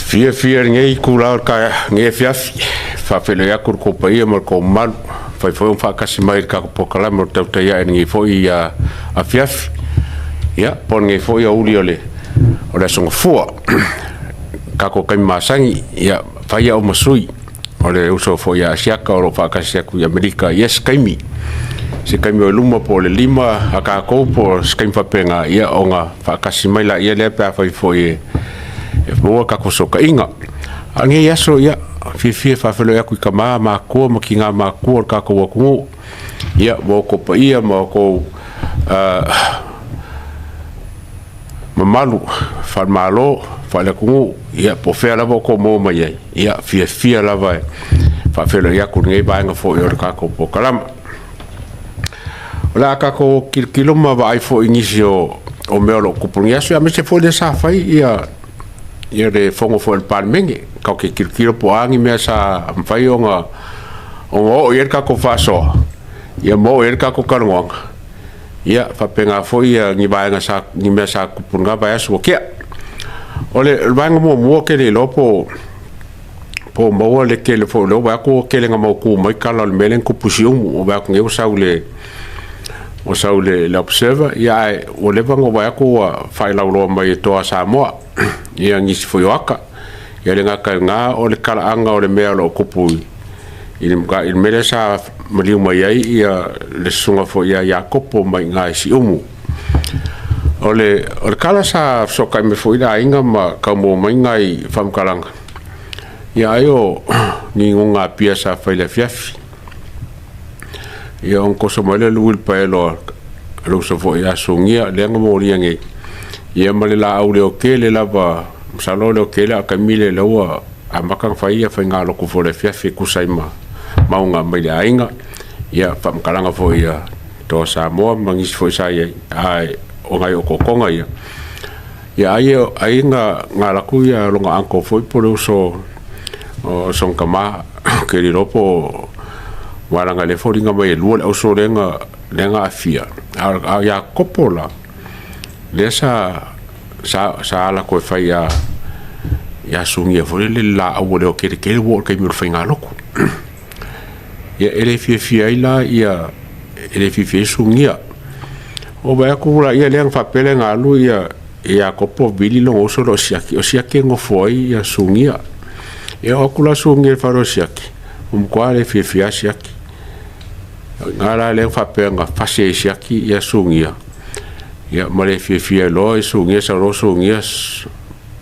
Fiafia i lenei itula o lenei afiafi e faafeiloai atu i le tou paia ma le tou mamalu, ua mafai foi ona faatasi mai i le tatou polokalame o le Tautai Ae i lenei foi afiafi, ia po o lenei foi aoauli o le Aso Gafua. O tatou taimi masani, ia e fai au ma sui o le uso foi ia Asiata o lo o faatasi atu i Amerika i ia se taimi, se taimi o i luma po o le 5 a tatou po o se taimi faapena, ia ona faatasi mai laia lea pe afai foi e maua tatou fesootaiga. A o lenei aso, ia, e fiafia e faafeiloai atu i tama matutua ma tina matutua o le tatou atunuu, ia, ma outou paia ma outou mamalu faale-Malo, faale-atunuu, ia po o fea lava o outou maua mai ai, ia, e fiafia lava e faafeiloai atu i lenei vaega foi o le tatou polokalame. O le a tatou tilotilo ma vaai foi i nisi o mea o lo o tupu i lenei aso, aemaise foi o lea sa fai le fono foi a le Palemene. Tatou te tilotilo po o a ni mea sa mafai ona oo i ai le tatou faasoa, ia ma oo i ai le tatou talanoaga, ia faapena foi ni vaega sa, ni mea sa tutupu i lena vaiaso ua tea. O le vaega muamua ou te le iloa po o maua le tele foi o lea ua vaai atu ua tele ina mautu mai tala o le mea lea na tupu i Siumu. Ua vaai atu nei ua sau i le Observer, ae ua leva ona ou vaai atu ua failauloa mai e Toa Samoa nisi foi o ata. E le gata i lena o le talaaga o le mea o lo o tupu i le mea lea sa maliu mai ai le susuga foi ia Iakopo mai i ina i Siumu. O le tala sa fesootai mai foi le aiga ma tau maua mai nai faamatalaga, ia ai o ni nonogapia sa fai i le afiafi. Ia ona toso mai lea o le uilipaelo a le uso foi ia Sugia lea na molia nei, ia ma le laau leotele lava, masalo o leotele a o le taimi lea o lea ua amata ona fai faigalotu foi i le afiafi e tusa ai ma mauga mai le aiga, ia faamatalaga foi a Toa Samoa ma nisi foi sa i ai, ae o nai otootoga ia, ia ai na alu atu lona uncle foi po o le uso o sona tama, ou te le iloa po o aua leaga o lea e foliga mai e lua le auso lea na aafia, a o Iakopo la, lea sa alu atu e fai ia Sugia foi lele i le laau ua leo kelepele ua oo i le taimi o le faigalotu. Ia e le fiafia ai la ia, e le fiafia ai Sugia. Ou vaai atu la lea na faapea lea na alu Iakopo vili lona uso lea o Siaki, o Siaki e nofo ai Sugia. Ia oo atu la Sugia i le fale o Siaki, ua matua le fiafia lava Siaki. O i ina la lea na faapea na fasi ai e Siaki ia Sugia, ia ma le fiafia ai loa Sugia, sau loa Sugia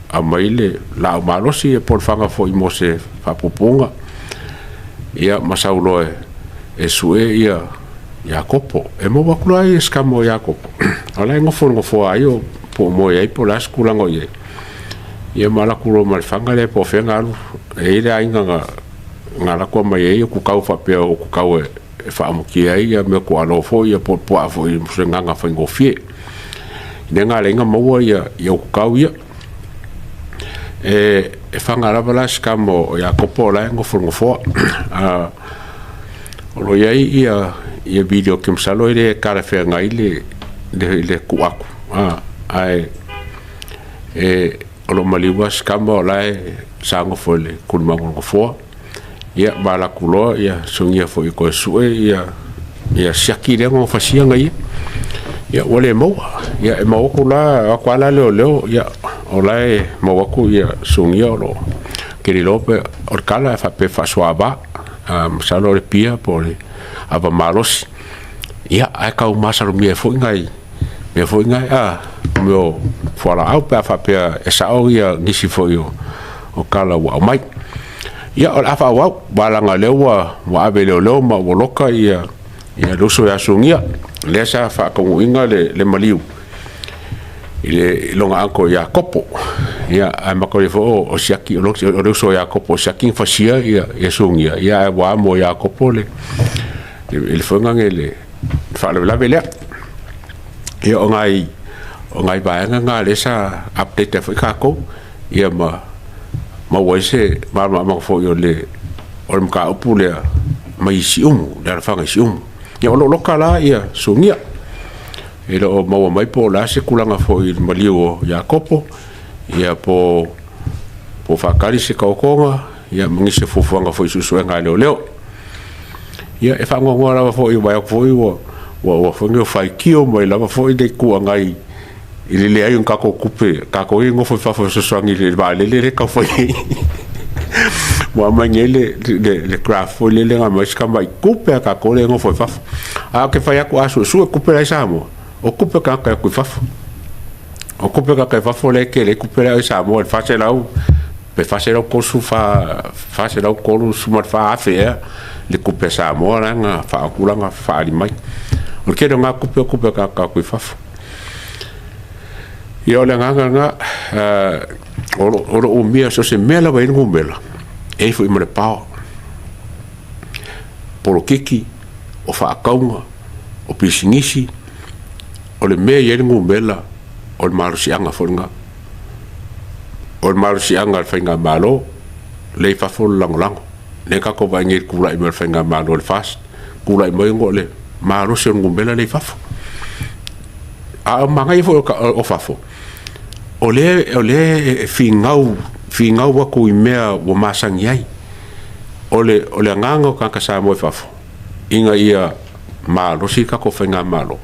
aumai le laau malosi po o le fana foi mo se faapuupuuga, ia ma sau loa e sue Iakopo. E maua atu la si tama o Iakopo, o la e nofo i le nofoa ai o po o moe ai po o le a se tulaga o i ai. Ia ma alu atu loa ma le fana lea po o fea na alu, e i ai le aiga na alu atu aumai ai utukau faapea o utukau e faamutia ai ia mea tuaalo foi ia po o puaa foi mo se agaga faigofie. Lea na ala ai ona maua ia utukau ia. E faga lava la si tama o Iakopo o la e nofo i le nofoa. O lo o i ai ia video ou te masalo e le talafeagai le tuu atu, ae o lo o maliu lava si tama o la e sa nofo i le tulimagu o le nofoa. Ia ma alu atu loa ia sogia foi e toe sue ia siaki lea na fasia na ia. Ia ua le maua. Ia e maua atu la, o atu lava la leoleo, ia o la e maua atu ia sogia o lo o ou te le iloa pe o le tala e faapea e faasuaava. Masalo o le pia po o le ava malosi. Ia ae tau masalomia ai foi nai mea foi nai a mea o fualaau pe a faapea e sao ia nisi foi o tala ua aumai. Ia o le a faaauau, aua leaga o lea ua ave e leoleo ma ua loka ia le uso ia Sugia, lea sa faataunuuina le maliu i lona uncle ia Kopo. Ia ae manatua foi o Siaki, o le uso ia Kopo o Siaki na fasia ia Sugia, ia ae ua amo e Iakopo le foi lea le faalavelave lea. Ia o nai vaega na lea sa update ai foi tatou, ia ma maua ai se malamalamaaga foi o le mataupu lea mai Siumu, le alafaga i Siumu. Ia o lo o loka la ia Sugia, e le o maua mai po o le a se tulaga foi i le maliu o Iakopo, ia po o tatou faatali se taotoga ia ma nisi o fuafuaga foi i suesuega a leoleo. Ia e faanoanoa lava foi vaai atu foi ua ua foi nei faitio mai lava foi le Itu Agai i le leai o ni tatou tupe, tatou ia e nofo i fafo e fesoasoani i le vaalele lea e tau fai nei. Ua aumai nei le graph foi lele na aumai si tamai tupe a tatou lea e nofo i fafo. Ae ou te fai atu a suesue tupe la i Samoa, o tupe a tagata e o atu i fafo. O tupe a tagata i fafo lea e tele ai tupe la e i Samoa i le 400 pe 434 434 afe ea le tupe a Samoa la na faaotulaga faaali mai. O le tele o na tupe o tupe a tagata o atu i fafo. Ia o le agaga lena, o lo o umia so o se mea lava e i ai le numera, e i ai foi ma le power. Polokiki, o faatauga, o pisinisi, o le mea e i ai le numera, o le malosiaga foi lena. O le malosiaga o le faigamalo, lea e i fafo le lagolago. Lea tatou vaai nei i le tulai mai o le faigamalo a le FAST, tulai mai ona o le malosi o le numera lea i fafo. A o manaia foi o fafo, o lea e finau, finau atu i mea ua masani ai. O le agaga o tagata Samoa i fafo, ina ia malosi le tatou faigamalo,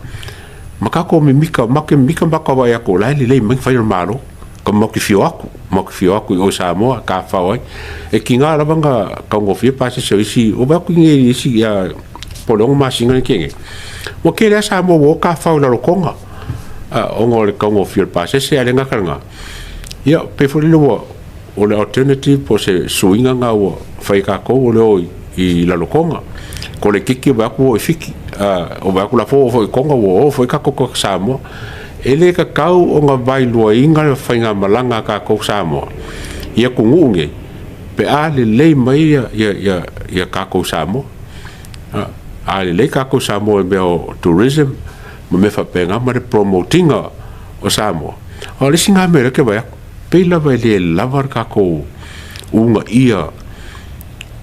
ma tatou mimita, matou te mimita ma matou vaai atu o la e lelei mai na fai e le Malo. Matou te fia o atu, matou te fia o atu i o i Samoa e tafafao ai. E tiga lava ona taugofie pasese o isi, ua vaai atu i isi po o le 6 masina lea na tea nei, ua tele lava Samoa ua o tafafao i Rarotonga ona o le taugofie o le pasese, ae le gata i lena, ia pei foi lele ua o le alternative po o se suiga lena ua fai e tatou o le o i Rarotonga. Ko le kiki vaai atu ua o i Fiti, vaai atu la foi ua oo foi i Toga ua o foi tatou tagata Samoa. E le tatau ona vailuaina le faigamalaga a tatou Samoa i atunuu nei pe a lelei mai ia tatou Samoa. A lelei tatou Samoa i mea o tourism ma mea faapena ma le promote ina o Samoa. O le isi lena mea o lea ou te vaai atu, pei lava e le lava le tatou uunaia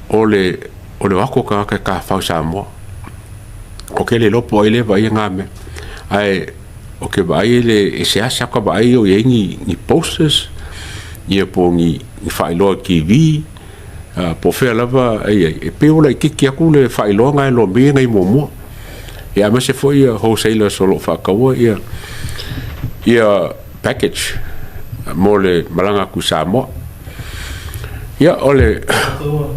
o le o atu o tagata e tafafao i Samoa. Ou te le iloa po o ai lea e vaaia na mea, ae ou te vaai e le e seasea ta vaai o i ai ni posters ia po o ni faailoa i TV po o fea lava e i ai, e pei ua laitiiti atu le faailoa na i lo mea nei muamua. Ia aemaise foi ia wholesalers o lo o faataua ia package mo le malaga atu i Samoa. Ia, o le...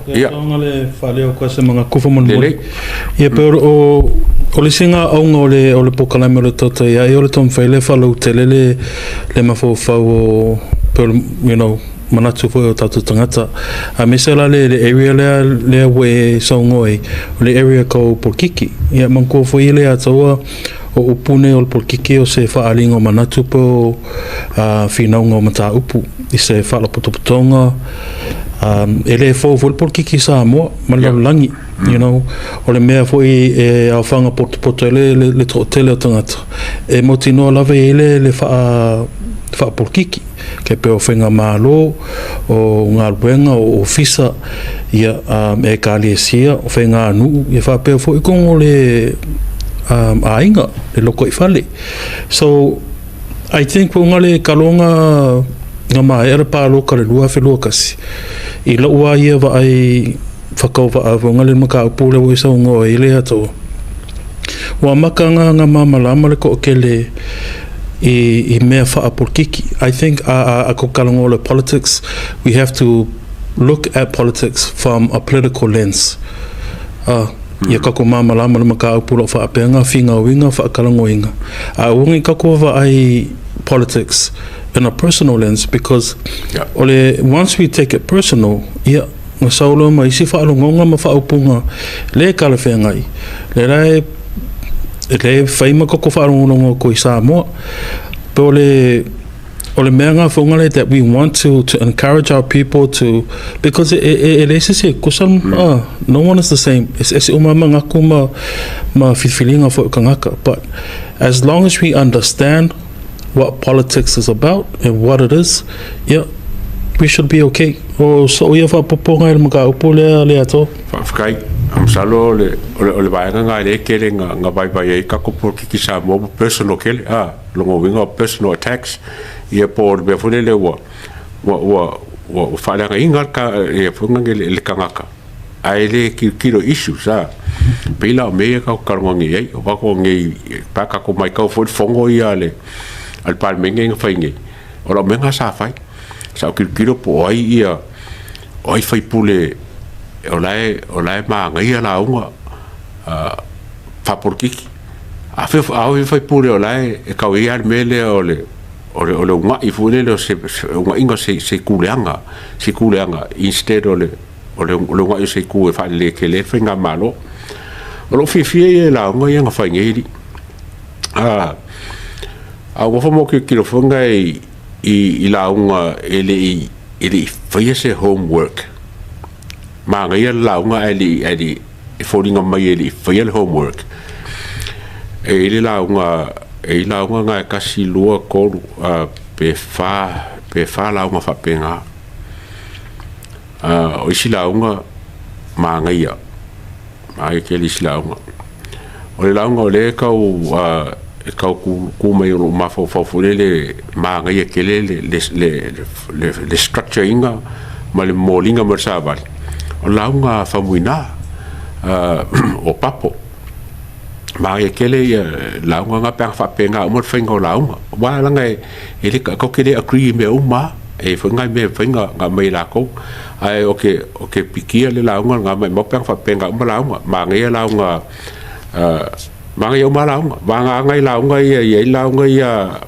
Ia, ona le faaleo koa se manatu faamolemole. Ia, pe o le isi nga auga o le polokalame o le tautai ai o le taumafai le faalautele le mafaufau o pe o le, manatu foi o tatou tagata. Aemaise la le area lea ua e saunoa ai, o le area kau polokiki. Ia, manatua foi le Ataua o upu nei o le polokiki o se faaaliga o manatu po o finauga o mataupu i se faalapotopotoga. E le fou foi le polokiki i Samoa ma le lalolagi. O le mea foi e aofaga potopoto ai le toatele o tagata, e mautinoa lava e i ai le faapolokiki, ke pei o faigamalo, o galuega, o ofisa, ia, e ekalesia, o faiganuu, ia faapea foi totonu o le aiga, le lotoifale. So, I think ua le kaloga na maea le paloka le 2021, i lou lava ia vaai whakauvaavonga le mataupu lea ua e saunoa ai le Atua. Ua maka nga mamalama le toatele i mea faapolokiki. I think a ko kalongo le politics, we have to look at politics from a political lens. Ia kako mamalama le mataupu lo whaapea ngā whingauinga, whaakalangoinga. A ua ngi kako vaai politics in a personal lens, because ole, once we take it personal, ia, nga saulo ma isi whaalongonga ma whaaupunga le kala whengai. Le lae, le whaima koko whaalongolongo ko i Samoa. Pe o le mea ngā whaunga le that we want to encourage our people to, because e le se se kusa, no one is the same. E se uma mangaku ma whiwhilinga fo kangaka. But as long as we understand what politics is about and what it is, yeah, we should be okay. O so ia whapoponga i le mataupu lea le ato. Faafetai. Masalo o le vaega nga le tele nga vaivai ai tatou polokiki Samoa ua personal tele, longa uiga o personal attacks, ia po o le mea foi lele ua ua faaleagaina le foi le tagata ae le tilotilo i issues a. Pei la o mea ia tatou te talanoa nei ai, o tatou nei pe a tatou matau foi i le fono ia a le Palemene na fai nei, o lau mea lena sa fai. Sa ou tilotilo po o ai ia o ai sui usufono o la e manaia lauga faapolokiki. A o sui usufono o la e tau i ai lava le mea lea o le uunai foi lele o se uunaiga o se itu leaga, se itu leaga instead o le uunai o se itu e faalelei tele ai le faigamalo. O lou fiafia ia i lauga ia na fai nei alii. A ou nofo ma ou tilotilo foi lea i lauga e le i faia se homework, manaia le lauga ae le i, e foliga mai e le i faia le homework. E i ai le lauga, e i ai lauga na e 1, 2, 3, pe 4, pe 4 lauga faapena. O isi lauga manaia, manaia tele isi lauga. O le lauga o lea e tau e tau tu mai i lou mafaufau foi lele, manaia tele le structure ina ma le momoliga mai o le savali, o le lauga a Faumuina o Papo. Manaia tele lauga na pe ana faapena uma le faiga o lauga, aua leaga e le tatou te le agree i mea uma lava. E i ai foi nai mea e mafai ona aumai e latou, ae ou te pikia le lauga lena, maumau pe ana faapena uma lauga. Manaia lauga, manaia uma lava lauga, vagana nai lauga ia e i ai lauga ia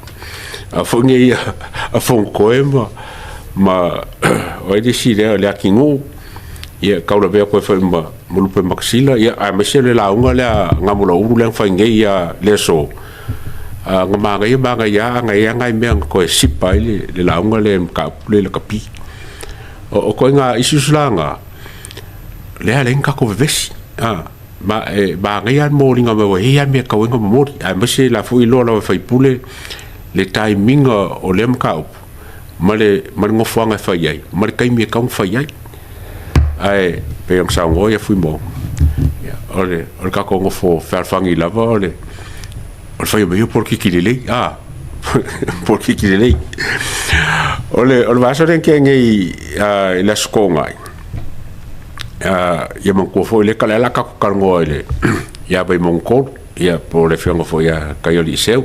foi nei a Fonotoe ma o ai le isi lea, o Leatinuu, ia e taulavea atu ai foi ma Lupematasila, aemaise le lauga lea a Namulauulu lea na fai nei i le aso, na manaia manaia lava, na i ai lava nai mea na toe sipa ai le lauga lea i le mataupu lea i lakapi. O ituaiga issues la na, lea e ala ai ona tatou vevesi, ma e manaia lava le momoliga mai aua e i ai lava mea e tatau ai ona momoli, aemaise o la foi e iloa lava e sui usufono le time ina o lea mataupu ma le nofoaga e fai ai ma le taimi e tatau ona fai ai. Ae pei ona saunoa Fuimaono, o le tatou nofo fealofani lava o le fai mai o polokiki lelei, a polokiki lelei. O le vaiaso lea na tea nei i le Aso Toonai, ia manatua foi lea o le a tatou talanoa ia Vaimauga 3, ia po o le afioga foi ia Kaialiiseu,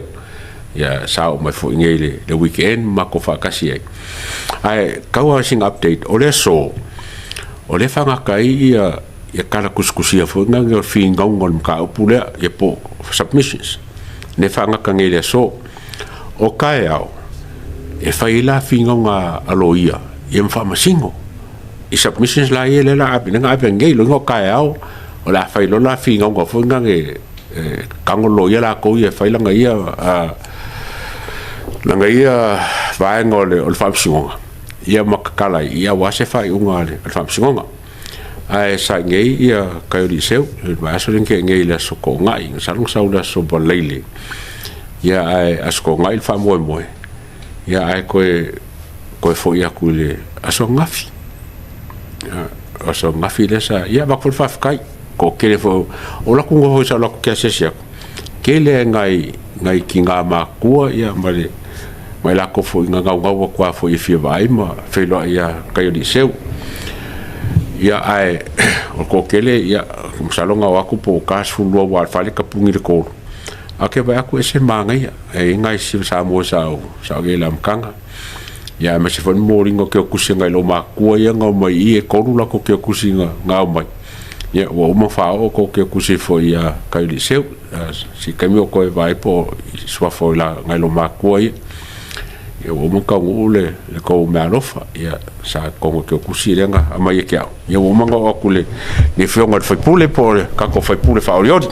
ia sa oo mai foi nei le weekend ma matou faatasi ai. Ae tau lava sina update, o le aso, o lea e faagata ai ia tala tusitusia foi na o le finauga o le mataupu lea, ia po o submissions, lea e faagata nei i le aso. O taeao, e fai ai la finauga a loia ia ma faamasino i submissions la ia lea o le a ave, lea na ave nei, lona uiga o taeao o le a fai loa la finauga foi na e tago le loia latou ia e fai lana vaega o le faamasinoga ia ma tatala ai ia aua se faaiuga a le faamasinoga. Ae sa i nei ia Kaioliiseu i le vaiaso lea na tea nei i le Aso Toonai, masalo na sau i le Aso Faraile, ia ae Aso Toonai le faamoemoe, ia ae toe foi atu i le aso ananafi. Aso ananafi lea sa, ia avatu foi le faafetai, toatele foi, o latou nofo sa ou alu atu ou te asiasi atu, tele lava i nai tina matutua ma i latou foi na naunau atu lava foi e fia vaai ma feiloai ia Kaialiiseu. Ia ae o le toatele, ia masalo na o atu po ua ta le 12 aua o le fale e tapuni i le 3. Ae ou te vaai atu e ese le manaia, e i ai nai Samoa sa ou i ai i le amataga. Ia aemaise foi le momoliga o kiokusi a nai loomatutua ia na omai i i, e 3 latou kiokusi na aumai. Ia ua uma ona faaoo tou kiokusi foi ia Kaiuliiseu. Se taimi o toe vaai po o suafa o nai loomatutua ia. Ia ua uma ona taunuu le tou meaalofa. Ia sa totonu o kiokusi lea na aumai ia te au. Ia ua uma ona oo atu i le afioga i le sui usufono po o le tatou sui usufono faaolioli.